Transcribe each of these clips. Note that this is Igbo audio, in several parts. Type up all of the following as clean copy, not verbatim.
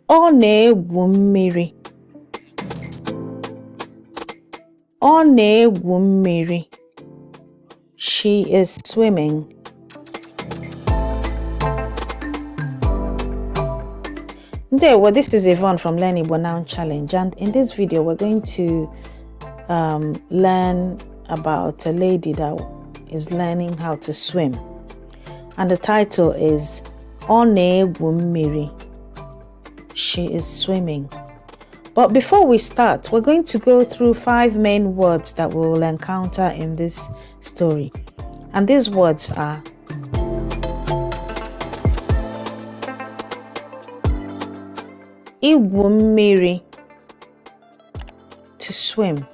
Ọ na-egwu mmiri. Ọ na-egwu mmiri. She is swimming. Ndewo, this is Yvonne from Learn Igbo Now Challenge, and in this video we're going to learn about a lady that is learning how to swim, and the title is Ọ na-egwu mmiri. She is swimming. But before we start, we're going to go through 5 main words that we will encounter in this story. And these words are igwu mmiri, to swim,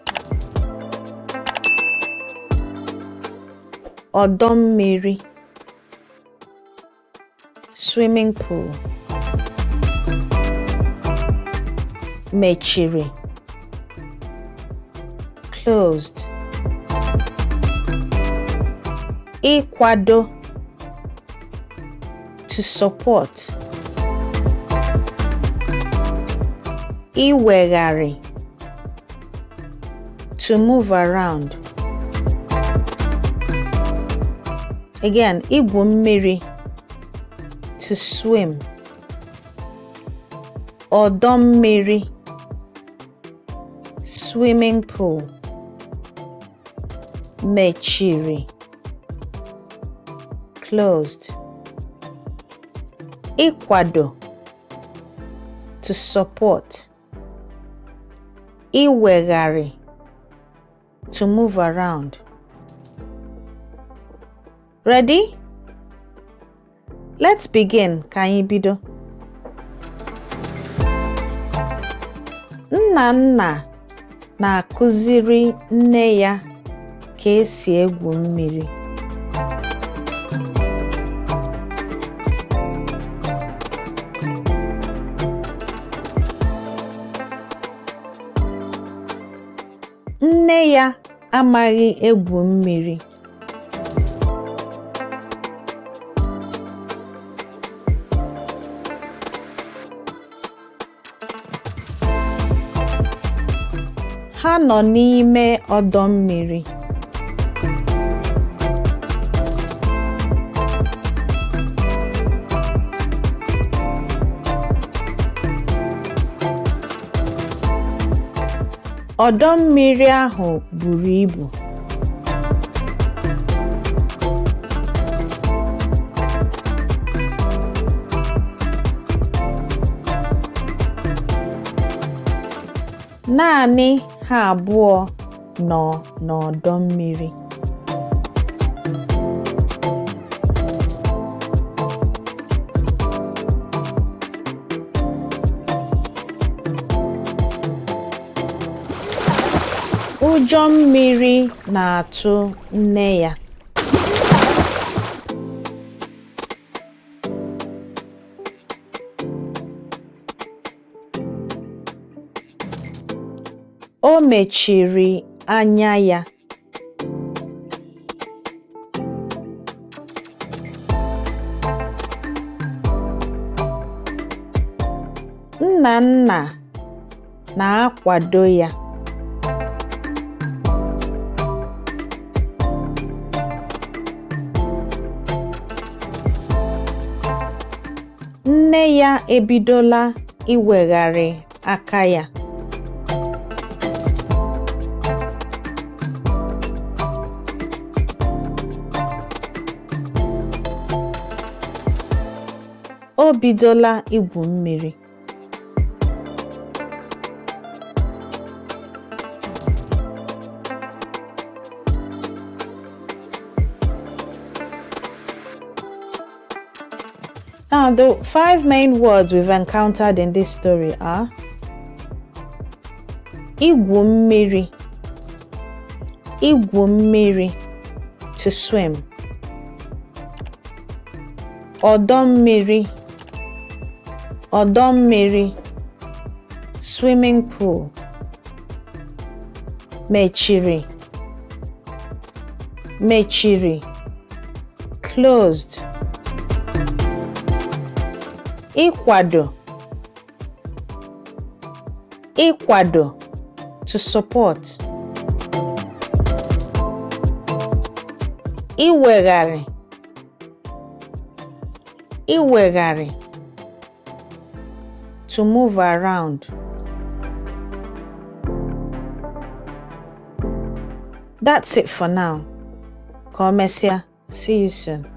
ọdọ mmiri, swimming pool, mechiri, closed, ịkwado, to support, iwegharị, to move around. Again, igwu mmiri, to swim, ọdọ mmiri, swimming pool, mechiri, closed, ịkwado, to support, iwegharị, to move around. Ready? Let's begin. Ka anyị bido. Nnanna na-akụziri nne ya ka esi egwu mmiri. Nne ya amaghị egwu mmiri. Ha nọ n'ime ọdọ mmiri. Ọdọ mmiri ahụ buru ibu. Naanị ha abụọ nọ n'ọdọ mmiri. Ụjọ mmiri na-atụ nne ya. O mechiri anya ya. Nnanna na-akwado ya. Nne ya ebidola iwegharị aka ya. O bidola igwu mmiri. Now, the 5 main words we've encountered in this story are igwu mmiri, igwu mmiri, to swim, ọdọ mmiri, ọdọ mmiri, swimming pool, mechiri, mechiri, closed, ịkwado, Ịkwado, to support. Iwegharị, iwegharị, to move around. That's it for now. Ka o mesịa. See you soon.